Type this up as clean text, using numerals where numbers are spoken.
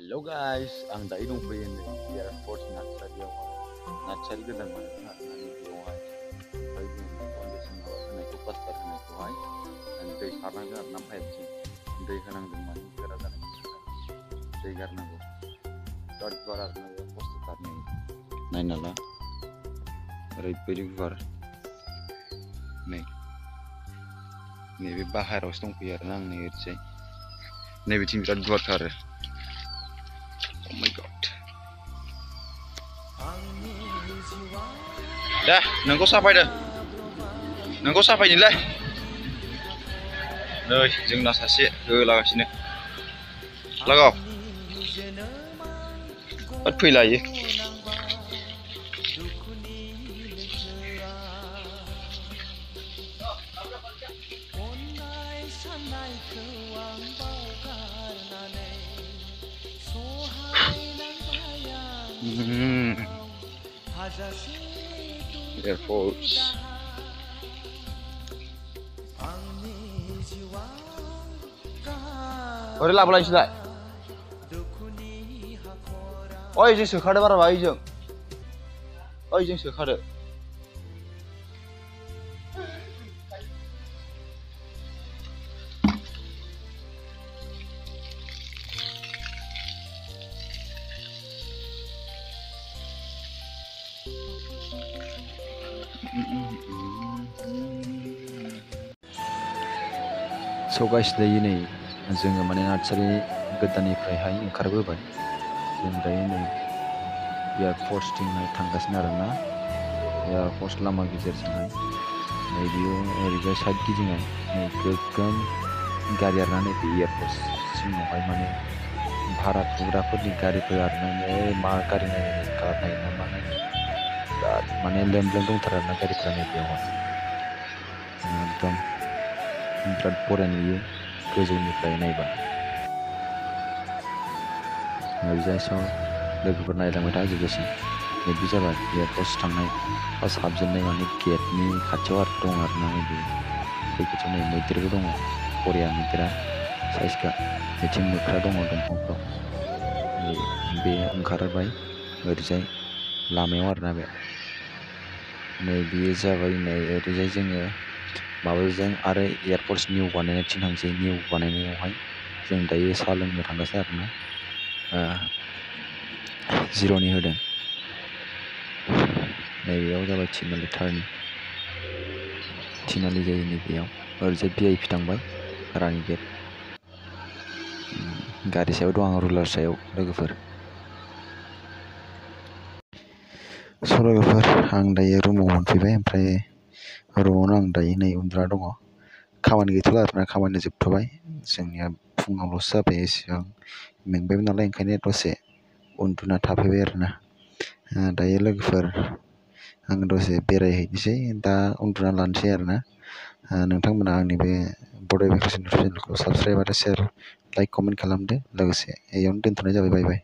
Hello guys, ang dahi nung po yun Air Force Natsariyaw Natsari godan man nani bewahay pwede yung kondisyon ko na itupas ka na ituhay and day sarang ka na 5G day ka nang duman kira ka nang day gar na ko dot barat na ko post ka na nala right pwede var nebe bahar ostong piar nang ni irse nebe tim dot dot kare. Oh my god. Dah, nangko sampai dah. Nangko sampai ni lah. Noi, जोंना सासे होलागासिनो. लागाव. फैलायो. Air Force. Ore labola isla. Oi जों सोखादो बारा बाय जों. Oi जों सोखादो. So guys, dayo नै जोङो माने नार्सारि गोदाननिफ्रायहाय ओंखारबोबाय जों दायो नै एयार फर्स थिंहाय थांगासिनो आरोना एयार फर्स लामा गेजेरजोंहाय नै बियो ओरैजाय साइड गिदिङाय नै गोगोम गारि आरोना नै बे एयार फर्स सिङावहाय माने भारा थुग्राफोरनि गारिफोर आरोना मा गारि नायनो कार नायो ना मा नायो बिराद माने लेम दंथारो आरोना गारिफ्रा नै बेयावहाय एकदम बिराद बरिया नुयो गोजौनिफ्राय नायबा ओरैजाय स' लोगोफोर नायलांबाय थाजोबगासिनो नैबे जाबाय एयार फर्स थांनाय फार्स्ट हाबजेननाय माने गेटनि खाथियाव आरो दं आरोना नैबे खाथियाव नै मैदेरबो दङ बरिया मैदेरा साइजखा बिथिं मोख्रा दङ दंफांफ्राव बे ओंखारबाय ओरैजाय लामायाव आरोना बे नै बेयो जाबाय नै ओरैजाय जोङो माबाजों आरो एयार फर्स निउ बानायनायथिं थांसै निउ बानायनायावहाय जों दायो साहा लोंनो थांगासिनो आरोना जिर'नि होदों नैबेयाव जाबाय थिनालि जायो नैबेयाव ओरैजाय VIP थांबाय रानि गेट गारि सायाव दं आं रुलार सायाव लोगोफोर स' लोगोफोर आं दायो रुमाव मोनफैबाय ओमफ्राय रुमावनो आं दायो नै उन्दुना दङ खामानि गैथ'ला आरोना खामानिया जोबथ'बाय जोंनिया फुङावल'सो जाबाय एसेबां मेंबायमोन नालाय ओंखायनो दसे उन्दुना थाफैबाय आरोना दायो लोगोफोर आं दसे बेरायहैनोसै दा उन्दुना लानोसै आरोना नोंथांमोना आंनि बे बड'भिडिअ चेनेलखौ साबस्क्राइब आरो शेयार लाइक कमेन्ट खालामदो लोगोसे एयावनो दोनथ'नाय जाबाय बाय बाय